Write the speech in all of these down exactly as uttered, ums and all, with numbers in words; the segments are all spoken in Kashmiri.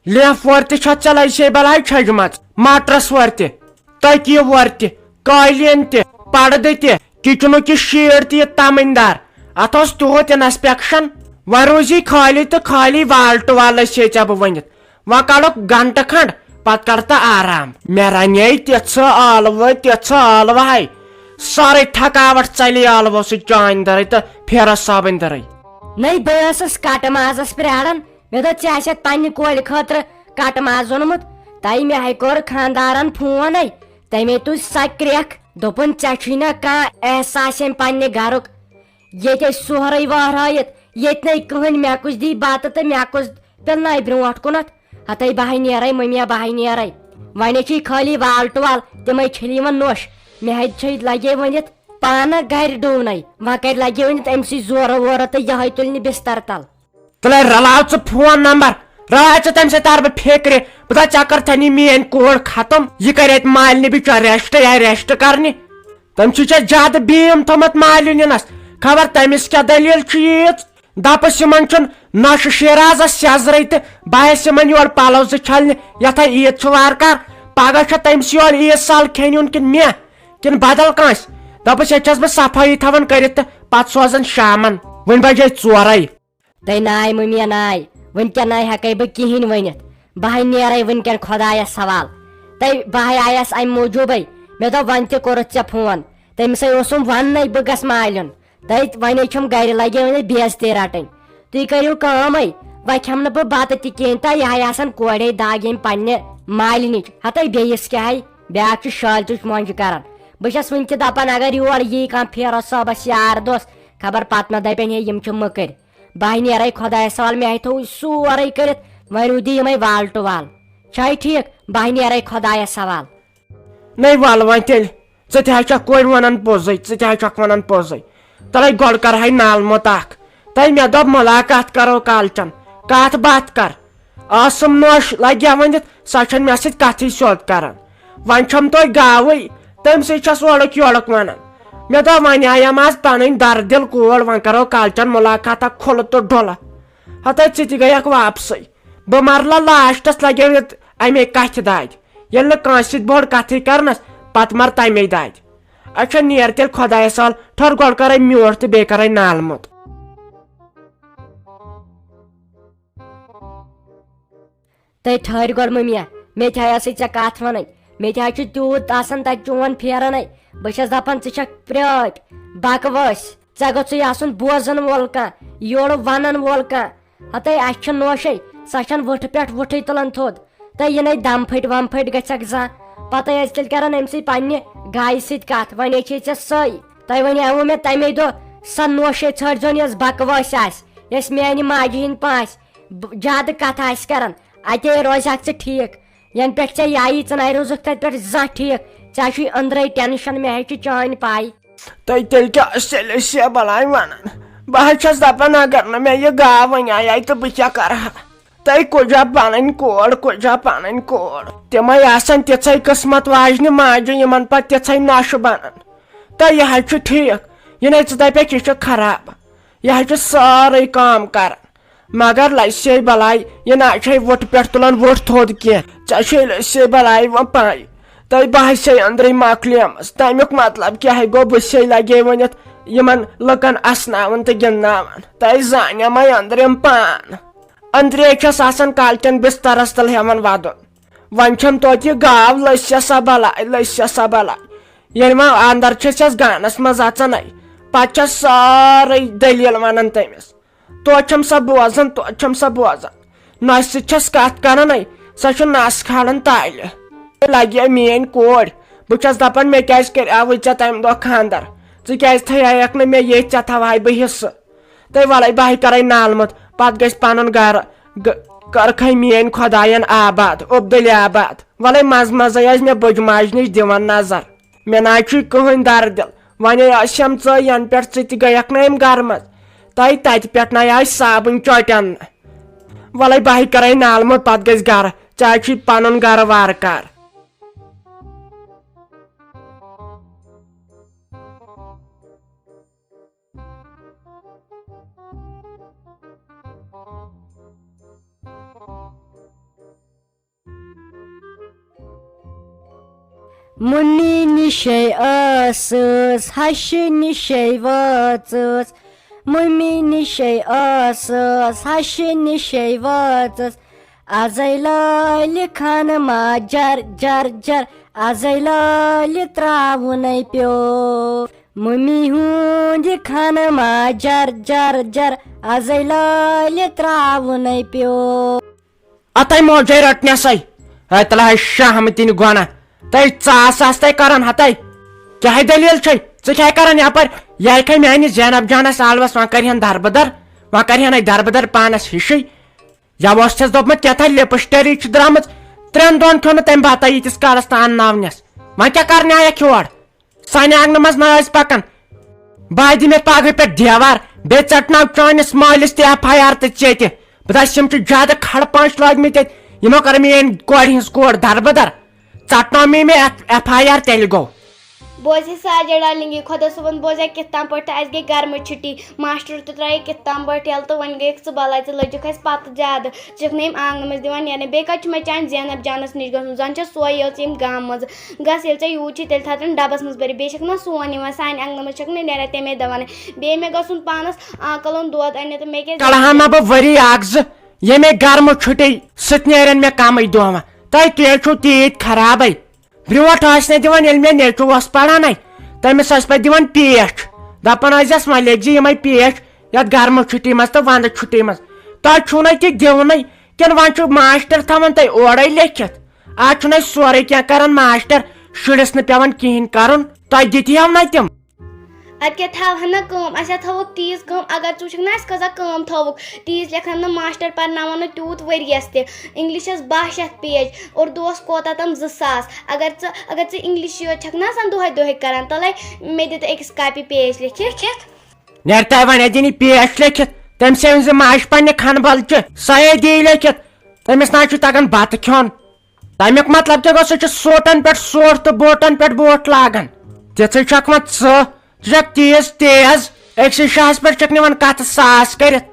لیف وۄر تہِ چھا ژےٚ لَگہِ سے بلاے چھٔجمٕژ، مٹرس وۄر تہِ، تٔکیہِ وۄر تہِ، قٲلیٖن تہِ، پردٕ تہِ، کچنُک یہِ شیٖٹ تہِ، یہِ تمٕنۍ دار۔ اتھ اوس تیوٗت inspection، وۄنۍ روٗزی خٲلی تہٕ خٲلی، وال ٹُو وال ٲسۍ ہے ژےٚ بہٕ ؤنِتھ۔ وۄنۍ کڑُکھ گنٹہٕ کھنڈ، پتہٕ کر تہٕ آرام۔ مےٚ رنے تِژھٕ ٲلوٕ، تِژھٕ ٲلوٕ ہے، سٲرٕے تھکاوٹ ژلے ٲلوٕ سۭتۍ چانہِ دٔرٕے تہٕ فیروز صٲبٕنۍ دٔرٕے۔ نٔے بہٕ ٲسٕس کٹہٕ مازس پراران، مےٚ دوٚپ، ژےٚ آسٮ۪تھ پننہِ کورِ خٲطرٕ کٹہٕ ماز اوٚنمُت۔ تَے مےٚ ہے کوٚر خانٛدارن فون، ہے، تَمے تُج سۄ کرٛٮ۪کھ۔ دوٚپُن، ژےٚ چھُے نہ کانٛہہ احساس ییٚمہِ پننہِ گرُک؟ ییٚتہِ ٲسۍ سُہرٕے وہرٲیِتھ، ییٚتہِ نَے کٕہٕنۍ۔ مےٚ کُس دی بتہٕ تہٕ مےٚ کُس پِلنایہِ برونٛٹھ کُنتھ؟ ہتے بہٕ ہے نیرے، مٔمیا، بہٕ ہے نیرے۔ وۄنۍ چھِ خٲلی وال ٹُو وال، تِمے چھٔلۍ یِوان نوٚش۔ مےٚ ہے چھے لگے ؤنِتھ پانہٕ گرِ ڈوٗنَے، وۄنۍ کَتہِ لگے ؤنِتھ أمۍ سٕے زورٕ وورٕ تہٕ یِہوٚے تُلنہِ بستر تل۔ تُلے رلاو ژٕ فون نمبر، رلاو ژٕ تٔمۍ سۭتۍ تر بہٕ فِکرِ۔ بہٕ دپہٕ ژےٚ کٔرتھن یہِ میٲنۍ کوٗر ختم، یہِ کرِ اتہِ مالنہِ بچار rest یا rest کرنہِ۔ تٔمۍ چھُ ژےٚ زیادٕ بیٖم تھوٚمُت مالِنِس، خبر تٔمِس کیٛاہ دٔلیٖل چھِ ییٖژ۔ دپس یِمن چھُنہٕ نۄشہِ شیرازس سیزرٕے تہٕ بہٕ آیس یِمن یورٕ پلو زٕ چھلنہِ، یتھ ہے عیٖد چھِ وارٕ کار۔ پگاہ چھا تٔمِس یورٕ عیٖد سال کھیٚنہِ یُن کِنہٕ مےٚ، کِنہٕ بدل کٲنٛسہِ؟ دپس ییٚتہِ چھس بہٕ صفٲیی تھاوان کٔرِتھ تہٕ پتہٕ سوزان شامن۔ وُنہِ بجے ژورے۔ تَے ناے مٔمیا ناے، وٕنکٮ۪ن ناے ہٮ۪کَے بہٕ کِہیٖنۍ ؤنِتھ۔ بہٕ ہَے نیرَے وٕنکٮ۪ن خۄدایَس حوال۔ تَے بہٕ ہَے آیَس اَمہِ موٗجوٗبَے۔ مےٚ دوٚپ، وۄنۍ تہِ کوٚرُتھ ژےٚ فون۔ تٔمِس ہے اوسُم وَننَے بہٕ گژھٕ مالیُن۔ تَے وۄنۍ ہے چھُم گَرِ لَگے وۄنۍ بے عزتی رَٹٕنۍ۔ تُہۍ کٔرِو کٲمَے، وۄنۍ کھٮ۪مہٕ نہٕ بہٕ بَتہٕ تہِ کِہیٖنۍ، تہٕ یہِ ہَے آسَن کورے داگ ییٚمہِ پنٛنہِ مالِنِچ۔ ہَتَے بیٚیِس کیٛاہ ہَے، بیٛاکھ چھُ شالٹٕچ مۄنٛجہِ کَران۔ بہٕ چھَس وٕنہِ تہِ دَپان، اگر یور یی کانٛہہ فیروز صٲبَس یار دوس، خبر پَتہٕ ما دَپن، ہے، یِم چھِ مٔکٕرۍ۔ بہٕ نیرے خۄدایس حوال، مےٚ ہے تھوٚو سورُے کٔرِتھ، وۄنۍ روٗدی یِمے وال ٹُو وال۔ چھے ٹھیٖک؟ بہٕ نیرے خۄدایس حوال۔ نَے وَل وۄنۍ تیٚلہِ، ژٕ تہِ ہا چھَکھ کورِ وَنان پوٚزُے، ژٕ تہِ ہا چھَکھ وَنان پوٚزُے۔ تَلَے گۄڈٕ کَرہَے نالہٕ موٚت اَکھ۔ تَے مےٚ دوٚپ مُلاقات کَرو کالچَن، کَتھ باتھ کَر۔ ٲسٕم نوٚش لَگہِ ہا ؤنِتھ، سۄ چھَنہٕ مےٚ سۭتۍ کَتھٕے سیوٚد کَران۔ وۄنۍ چھَم توتہِ گاوٕے، تٔمۍ سٕے چھَس اورُک یورُک وَنان۔ مےٚ دوٚپ، وۄنۍ آیم آز پنٕنۍ دردِل کول، وۄنۍ کرو کالچن مُلاقاتہ کھُلہٕ تہٕ ڈُلہٕ۔ ہتے ژٕ تہِ گٔیکھ واپسٕے۔ بہٕ مرلہ لاسٹس لگیو یتھ امے کتھِ دادِ۔ ییٚلہِ نہٕ کٲنٛسہِ سۭتۍ بٔڑ کتھٕے کرنس، پتہٕ مر تمے دادِ۔ اچھا نیر تیٚلہِ خۄدایس حوال، ٹھٔہر گۄڈٕ کرے میوٗٹھ تہٕ بیٚیہِ کرے نالہٕ موٚت۔ تہٕ ٹھٔہر گۄڈٕ مٔمیا، مےٚ تہِ ہا ٲسٕے ژےٚ کتھ ونٕنۍ۔ مےٚ تہِ ہا چھُ تیوٗت آسان تتہِ چون پھیران۔ بہٕ چھَس دپان، ژٕ چھَکھ پرٛٲپۍ، بکوٲسۍ۔ ژےٚ گوٚژھُے آسُن بوزن وول کانٛہہ، یورٕ ونن وول کانٛہہ۔ ہتے، اسہِ چھِ نوشے، سۄ چھَنہٕ وٕٹھٕ پٮ۪ٹھ وٕٹھٕے تُلان تھوٚد۔ تہٕ یِنَے دم پھٔٹۍ وم پھٔٹۍ گژھکھ زانٛہہ۔ پتہٕ ٲسۍ تیٚلہِ کران أمۍ سٕے پننہِ گایہِ سۭتۍ کتھ، وۄنۍ ہے چھے ژےٚ سۄے۔ تۄہہِ وَنیٛاوٕ مےٚ تَمے دۄہ، سۄ نوشے ژھٲنٛڈزیون، یۄس بکوٲسۍ آسہِ، یۄس میانہِ ماجہِ ہِنٛدۍ پانٛژھ ب-، زیادٕ کتھٕ آسہِ کران، اتے روزِ ہکھ ژٕ ٹھیک۔ ینہٕ پٮ۪ٹھ ژےٚ یہِ آیی، ژٕ نَے روزُکھ تتہِ پٮ۪ٹھ زانٛہہ ٹھیک۔ ژےٚ چھُے أنٛدرَے ٹینشن، مےٚ ہے چھِ چٲنۍ پاے۔ تہٕ تیٚلہِ کیٛاہ ٲس تیٚلہِ أسۍ یہِ بلاے ونان؟ بہٕ حظ چھَس دپان، اگر نہٕ مےٚ یہِ گاو وۄنۍ آیے تہٕ بہٕ کیٛاہ کرٕ ہا؟ تۄہہِ کُجا پنٕنۍ کور، کُجا پنٕنۍ کور؟ تِمے آسن تِژھے قٕسمت واجنہِ ماجہِ، یِمن پتہٕ تِژھے نۄشہِ بنان۔ تہٕ یہِ حظ چھُ ٹھیک، یہِ نے ژٕ دپکھ یہِ چھُ خراب، یہِ حظ چھُ سٲرٕے کٲم کران۔ مگر لسے بلاے، یہِ نہ چھے وُٹھ پٮ۪ٹھ تُلان وُٹھ تھوٚد کینٛہہ۔ ژےٚ چھے لسے بلاے وۄنۍ پاے۔ تہٕ بہٕ حظ چھے أنٛدرٕے مۄکلیمٕژ۔ تمیُک مطلب کیٛاہ گوٚو؟ بہٕ چھے لگے ؤنِتھ یِمن لُکن اسناوان تہٕ گِنٛدناوان۔ تہٕ زانیمے أنٛدرِم پان۔ أنٛدرے چھَس آسان کالچن بسترس تل ہٮ۪وان ودُن۔ وۄنۍ چھَم توتہِ یہِ گاو لٔسۍ سا بلاے، لٔسۍ سا بلاے۔ ییٚلہِ وۄنۍ اندر چھَس یَس گانس منٛز اژان، پتہٕ چھَس سٲرٕے دٔلیٖل ونان تٔمِس۔ توتہِ چھَم سۄ بوزان، توتہِ چھَم سۄ بوزان۔ نۄشہِ سۭتۍ چھَس کتھ کران، سۄ چھِ نس کھالان تالہِ۔ لگہِ ہا میٲنۍ کورِ، بہٕ چھَس دپان، مےٚ کیازِ کریاوُے ژےٚ تمہِ دۄہ خاندر؟ ژٕ کیازِ تھایایکھ نہٕ مےٚ ییٚتھۍ، ژےٚ تھاوہاے بہٕ حصہٕ؟ تہٕ ولے بہٕ ہاے کرے نالہٕ موٚت، پتہٕ گژھِ پنُن گرٕ۔ گ-، کٔرکھے میٲنۍ خۄداین آباد، عبدالِ آباد۔ ولے منٛزٕ منٛزے ٲسۍ مےٚ بٕجہِ ماجہِ نِش دِوان نظر۔ مےٚ نہ حظ چھُے کٕہٕنۍ درد دِل۔ وۄنۍ آسیم ژٕ، ینہٕ پٮ۪ٹھ ژٕ تہِ گٔیکھ نہ أمۍ گرٕ منٛز، تۄہہِ تتہِ پٮ۪ٹھ نہ آے صابٕنۍ چۄٹٮ۪ن نہٕ۔ ولے بہٕ ہاے کرے نالہٕ موٚت، پتہٕ گژھِ گرٕ، ژےٚ حظ چھُے پنُن گرٕ وارٕ کار۔ مُمی نِشے ٲسٕس، ہشہِ نِشے وٲژٕس۔ مُمی نِشے ٲسٕس، ہشہِ نِشے وٲژٕس۔ ازے لٲلہِ خانہٕ ما جر جر جر، ازے لٲلہِ تراوُنے پیوٚو۔ مُمی ہُنٛد یہِ خانہٕ ما جر جر جر، ازے لٲلہِ تراوُنے پیوٚو۔ اتھے موجے رٹنیسے۔ ہے تلہے شاہمتین گونا۔ تہٕ ژاس آس تہٕ کران ہتے۔ کیٛاہ دٔلیٖل چھے؟ ژٕ کیٛاہ کران یپٲرۍ؟ یہِ کھے میانہِ زینب جانس آلوس، وۄنۍ کرِہن دربدر، وۄنۍ کرِہن اَتہِ دربدر پانس ہِشی۔ یا اوس چھس دوٚپمُت کیٛاہ تھا لپسٹری چھِ درامٕژ، ترٛٮ۪ن دۄہن کھیوٚو نہٕ تٔمۍ بتہ ییٖتِس کالس تہٕ انناونس۔ وۄنۍ کیٛاہ کرنہِ آیکھ یور؟ سانہِ آنگنہٕ منٛز نہ ٲسۍ پکان۔ بہٕ دِمہٕ یتھ پاگہٕ پٮ۪ٹھ دیوار، بیٚیہِ ژٹناو چٲنِس مٲلِس تہِ ایف آی آر تہٕ ژےٚ تہِ۔ بہٕ دَپس، یِم چھِ زیادٕ کھڑ پانٛچ لٲگمٕتۍ اَتہِ۔ یِمو کٔر میٲنۍ کورِ ہٕنٛز کور دربدر۔ ژٹناو مےٚ یِم ایف آی آر، تیٚلہِ گوٚو۔ بوزِ ساجا ڈارلنگ، یہِ خۄدا صٲبن بوزیا کِتھ تام پٲٹھۍ تہٕ اَسہِ گٔے گرمہٕ چھُٹی۔ ماشٹر تہِ ترٛایہِ کِتھ تام پٲٹھۍ یَلہٕ تہٕ وۄنۍ گٔیَکھ ژٕ بَلاے، ژٕ لٔجِکھ اَسہِ پَتہٕ زیادٕ۔ ژٕ چھَکھ نہٕ یِم آنٛگنہٕ منٛز دِوان نیرنہٕ۔ بیٚیہِ کَتہِ چھُ مےٚ چانہِ زینب جانَس نِش گژھُن؟ زَن چھےٚ سۄے یٲژ ییٚمہِ گامہٕ منٛز۔ گژھ، ییٚلہِ ژےٚ یوٗت چھُے، تیٚلہِ تھاو تِم ڈَبَس منٛز بٔرِتھ۔ بیٚیہِ چھَکھ نہ سون یِوان، سانہِ آنٛگنہٕ منٛز چھَکھ نہٕ نیران تَمے دۄہ وَنان۔ بیٚیہِ مےٚ گژھُن پانَس آنکَلُن دۄد اَننہِ تہٕ مےٚ کیٛازِ کَڑٕ ہا نہ بہٕ ؤری اَکھ زٕ، ییٚمے گرمہٕ چھُٹی سۭتۍ نیرن مےٚ کَمٕے دۄہ وۄنۍ۔ تۄہہِ تہِ چھُو تیٖتۍ خرابٕے۔ برٛونٛٹھ ٲسۍ نہٕ دِوان، ییٚلہِ مےٚ نیٚچوٗ اوس پَران اَتہِ، تٔمِس ٲسۍ پَتہٕ دِوان پیش۔ دَپان ٲسۍزٮ۪س، "وۄنۍ لیکھزِ یِمَے پیش یَتھ گرمہٕ چھُٹی منٛز تہٕ وَندٕ چھُٹی منٛز۔" تۄہہِ چھُو نہٕ تہِ دِونٕے، کِنہٕ وۄنۍ چھُ ماشٹر تھاوان تۄہہِ اورَے لیکھِتھ؟ آز چھُنہٕ اَسہِ سورُے کینٛہہ کَران ماشٹر، شُرِس نہٕ پٮ۪وان کِہیٖنۍ کَرُن، تۄہہِ دِتِہَو نہ تِم۔ اَدٕ کیٛاہ تھاوہَن نہ کٲم، اَسہِ ہا تھٲوٕکھ تیٖژ کٲم، اگر ژٕ وٕچھَکھ نہ اَسہِ کۭژاہ کٲم تھٲوٕکھ، تیٖژ لیکھَن نہٕ ماشٹر پَرناوان نہٕ تیوٗت ؤریَس تہِ۔ اِنٛگلِشَس باہ شیٚتھ پیج، اُردوٗوَس کوتاہ تام زٕ ساس۔ اگر ژٕ، اگر ژٕ اِنٛگلِشٕے یوت چھَکھ نہ آسان دۄہَے دۄہَے کَران، تَلَے مےٚ دِ تہٕ أکِس کاپی پیج لیکھِتھ۔ نیرِ تۄہہِ وۄنۍ اَتہِ نہٕ پیش لیکھِتھ، تٔمۍ سٕے ؤنۍ زِ ماجہِ پنٛنہِ کھنہٕ بَلچہِ سۄے دی لیکھِتھ۔ تٔمِس نہ حظ چھُ تَگان بَتہٕ کھیوٚن۔ تَمیُک مطلب تہِ گوٚو، سُہ چھُ سوٹن پٮ۪ٹھ سوٹ تہٕ بوٹن پٮ۪ٹھ بوٹ لاگان۔ تِژھٕے چھکھ وۄنۍ ژٕ، ژٕ چھکھ تیز تیز، أکسٕے شاہس پٮ۪ٹھ چھکھ نِوان کتھٕ ساس کٔرِتھ۔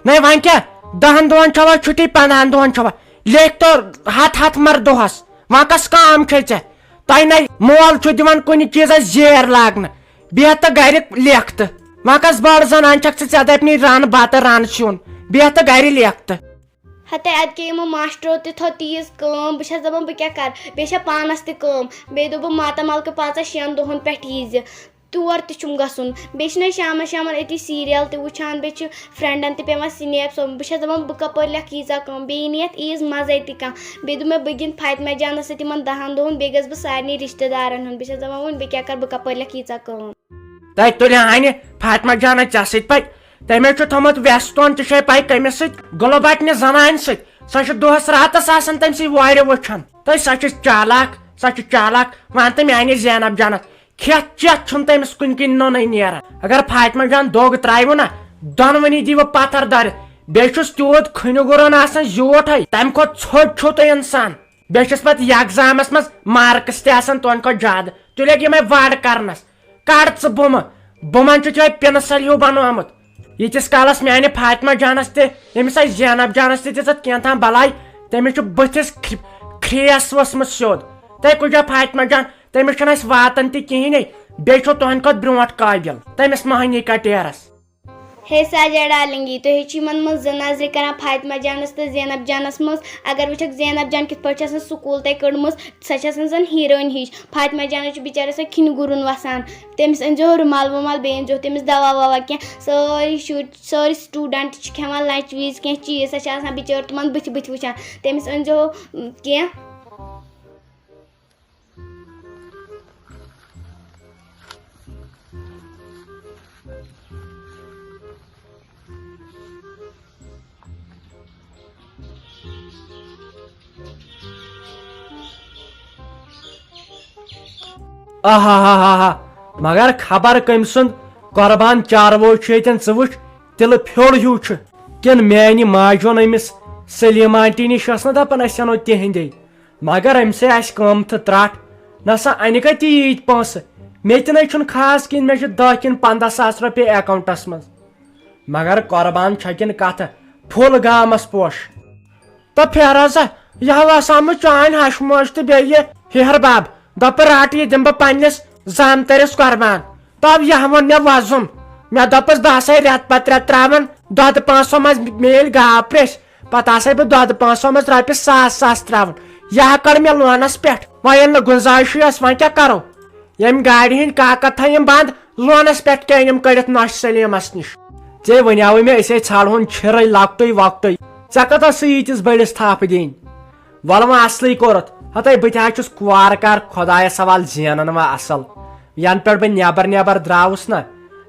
نَے وۄنۍ کیٛاہ، دَہن دۄہن چھوا چھُٹی، پنٛدہن دۄہن چھوا؟ لیکھ تو ہتھ ہتھ مر دۄہس، وۄنۍ کۄس کٲم چھے ژےٚ؟ تۄہہِ نَے مول چھُ دِوان کُنہِ چیٖزس زیر لاگنہٕ، بیٚہہ تہٕ گرِ لیکھ تہٕ۔ وۄنۍ کۄس بٔڑ زنان چھکھ ژٕ، ژےٚ دپہِ نہٕ رن بتہٕ رن سیُن، بیٚہہ تہٕ گرِ لیکھ تہٕ۔ ہتے، ادٕ کیٛاہ یِمو ماشٹرو تہِ تھٲو تیٖژ کٲم، بہٕ چھَس دَپان بہٕ کیٛاہ کَرٕ، بیٚیہِ چھےٚ پانَس تہِ کٲم، بیٚیہِ دوٚپُکھ ماتامال کہِ پانٛژَن شٮ۪ن دۄہَن پٮ۪ٹھ ییٖزِ، تور تہِ چھُم گژھُن، بیٚیہِ چھِنہٕ أسۍ شامَس شامَن أتی سیٖریَل تہِ وٕچھان، بیٚیہِ چھِ فرٛٮ۪نٛڈَن تہِ پٮ۪وان سنیپ سوزُن، بہٕ چھَس دَپان بہٕ کَپٲرۍ لیکھٕ ییٖژاہ کٲم، بیٚیہِ یی نہٕ یَتھ عیٖز مَزَے تہِ کانٛہہ، بیٚیہِ دوٚپ مےٚ بہٕ گِنٛدٕ فاطمہ جانَس سۭتۍ یِمَن دَہَن دۄہَن، بیٚیہِ گژھٕ بہٕ سارنٕے رِشتہٕ دارَن ہُنٛد، بہٕ چھَس دَپان وۄنۍ بہٕ کیٛاہ کَرٕ، بہٕ کَپٲرۍ لیکھٕ ییٖژاہ کٲم۔ تۄہہِ تُلہِ ہا نہِ فاطمہ جانہ ژےٚ سۭتۍ پتہٕ؟ تٔمۍ حظ چھُ تھوٚمُت وٮ۪س توٚن، ژےٚ چھے پَے کٔمِس سۭتۍ؟ گُلہٕ بَٹنہِ زنانہِ سۭتۍ۔ سۄ چھِ دۄہَس راتَس آسان تٔمۍ سٕے وارِ وٕچھان۔ تہٕ سۄ چھِ چالاک، سۄ چھِ چالاک۔ وَن تہٕ میٛانہِ زینب جانَس، کھٮ۪تھ چٮ۪تھ چھُنہٕ تٔمِس کُنہِ کِنۍ نوٚنُے نیران۔ اگر فاطمہ جان دوٚگ ترٛاوِ نہ، دۄنوٕنی دِیہِ پَتھر دٲرِتھ۔ بیٚیہِ چھُس تیوٗت کھُنہِ گُرُن آسان زیوٗٹھٕے، تَمہِ کھۄتہٕ ژھوٚٹ چھُو تُہۍ اِنسان۔ بیٚیہِ چھِس پَتہٕ یہِ ایگزامَس منٛز مارکٕس تہِ آسان تُہنٛدِ کھۄتہٕ زیادٕ۔ تُلہِ یِمَے وَڑ کَرنَس۔ کَڑ ژٕ بُمہٕ۔ بُمَن چھُ تۄہہِ پِنسَل ہیوٗ بَنومُت۔ ییٖتِس کالَس میٛانہِ فاطمہ جانَس تہِ، أمِس آسہِ زینب جانَس تہِ دِژٕتھ کینٛہہ تام بَلاے، تٔمِس چھُ بٕتھِس کھِ-، کھرٛیس ؤژھمٕژ سیوٚد۔ تۄہہِ کُجا فاطمہ جان، تٔمِس چھُنہٕ اَسہِ واتان تہِ کِہیٖنۍ۔ بیٚیہِ چھُو تُہنٛدِ کھۄتہٕ برونٛٹھ قٲبِل۔ تٔمِس مٔہنی کَٹیرَس۔ ہے ساجا ڈارلنگی، تُہۍ حظ چھِو یِمن منٛز زٕ نظرِ کران، فاطمہ جانس تہٕ زینب جانس منٛز۔ اگر وٕچھکھ زینب جان کِتھ پٲٹھۍ چھِ آسان سکوٗل تہِ کٔڑمٕژ، سۄ چھِ آسان زن ہیٖروئن ہِش۔ فاطمہ جانس چھُ بِچارس سۄ کھِنہِ گُرُن وسان۔ تٔمِس أنۍزیو رُمال وُمال، بیٚیہِ أنۍزیو تٔمِس دوا ووا کینٛہہ۔ سٲری شُرۍ، سٲری سٹوٗڈنٹ چھِ کھٮ۪وان لنچ وِزِ کینٛہہ چیٖز، سۄ چھِ آسان بِچٲر تِمن بٕتھِ بٕتھِ وٕچھان۔ تٔمِس أنۍزیو، م، کینٛہہ۔ آہا ہا ہا ہا۔ مگر خبر کٔمۍ سُنٛد قۄربان چاروو چھُ ییٚتٮ۪ن، ژٕ وٕچھ، تِلہٕ پھیوٚر ہیوٗ چھُ۔ کِنہٕ میانہِ ماجہِ ووٚن أمِس سلیمہ آنٹی نِش، ٲس نہ دپان أسۍ اَنو تِہنٛدے۔ مگر أمۍ سٕے آسہِ قۭمتھٕ ترٛٹھ۔ نسا اَنہِ کتہِ ییٖتۍ پونٛسہٕ؟ مےٚ تہِ نَے چھُنہٕ خاص کِہیٖنۍ، مےٚ چھِ دَہ کِنہٕ پنٛداہ ساس رۄپیہِ اکاونٹس منٛز۔ مگر قۄربان چھۄکِن کتھٕ، پھوٚل گامس پوش۔ تہٕ پھیرا سا، یہِ ہا آسان بہٕ چانۍ ہشہِ موج تہٕ بیٚیہِ یہِ ہیہر بب۔ دوٚپُن، "رٹ، یہِ دِمہٕ بہٕ پننِس زامتٕرِس قۄربان۔" تب یہِ ووٚن مےٚ وۄزُم۔ مےٚ دوٚپُس، "بہٕ ہسا رٮ۪تہٕ پتہٕ رٮ۪تہٕ ترٛاوان دۄدٕ پانٛژھ ساس منٛز میلہِ گاو پرٛیش، پتہٕ آسے بہٕ دۄدٕ پانٛژھ ساس منٛز رۄپیہِ ساس ساس ترٛاوان۔ یہِ ہا کٔڑ مےٚ لونس پٮ۪ٹھ۔ وۄنۍ ییٚلہِ نہٕ گُنجٲیشٕے ٲس، وۄنۍ کیٛاہ کرو؟ ییٚمہِ گاڑِ ہٕنٛدۍ کاکد تھٲیِم بنٛد، لونس پٮ۪ٹھ کیٛاہ أنِم کٔڑِتھ نۄشہِ سلیمس نِش؟" ژےٚ ونیاوُے مےٚ، أسۍ ہے ژھانڈہون چھِرے لۄکٹُے وۄکٹُے۔ ژےٚ کتھ ٲسٕے ییٖتِس بٔڑِس تھپھ دِنۍ؟ وَلہٕ وۄنۍ اَصلٕے کوٚرُتھ۔ ہَتَے بہٕ تہِ حظ چھُس کُوارٕ کار، خۄدایَس حوال زینَن وۄنۍ اَصٕل۔ یَنہٕ پٮ۪ٹھ بہٕ نٮ۪بر نٮ۪بر درٛاوُس نہ،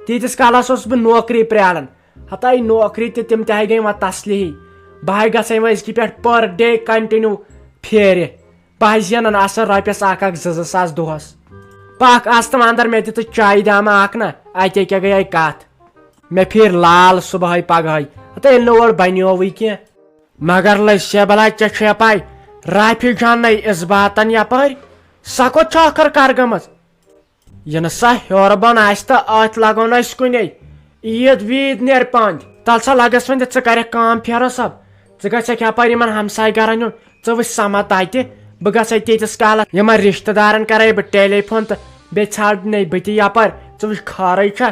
تیٖتِس کالَس اوسُس بہٕ نوکری پرٛاران۔ ہَتَے نوکری تہِ، تِم تہِ ہے گٔے وۄنۍ تسلیہٕے۔ بہٕ ہے گژھٕ وۄنۍ أزکہِ پٮ۪ٹھ per day continue پھیرِ۔ بہٕ ہے زینَن آسان رۄپیَس اَکھ اَکھ زٕ زٕ ساس دۄہَس۔ پَکھ اَژ تہٕ وۄنۍ اَندَر، مےٚ دِ تہٕ چایہِ دامہ اَکھ نہ، اَتے کیٛاہ گٔیے کَتھ۔ مےٚ پھیٖر لال صُبحٲے پگہٲے، ہَتہٕ ییٚلہِ نہٕ اورٕ بنیووٕے کینٛہہ۔ مگر لٔسۍ بلاے، ژےٚ چھےٚ پَے، رافی جان نے اِس باتن یپٲرۍ، سۄ کوٚت چھےٚ ٲخٕر کر گٔمٕژ؟ یہِ نہٕ سۄ ہیوٚر بۄن آسہِ تہٕ أتھۍ لگو نہٕ أسۍ کُنے۔ عیٖد ویٖد نیرِ پانٛدِ۔ تَلہٕ سا لگس وۄنۍ تہٕ ژٕ کرکھ کٲم، فیروز صٲب۔ ژٕ گژھکھ یپٲرۍ یِمن ہمساے گرن ہُنٛد، ژٕ وٕچھ سمتھ تتہِ۔ بہٕ گژھے تیٖتِس کالس یِمن رشتہٕ دارن کرے بہٕ ٹیلی فون تہٕ بیٚیہِ ژھانڈنے بہٕ تہِ یپٲرۍ۔ ژٕ وٕچھ خٲرٕے چھا؟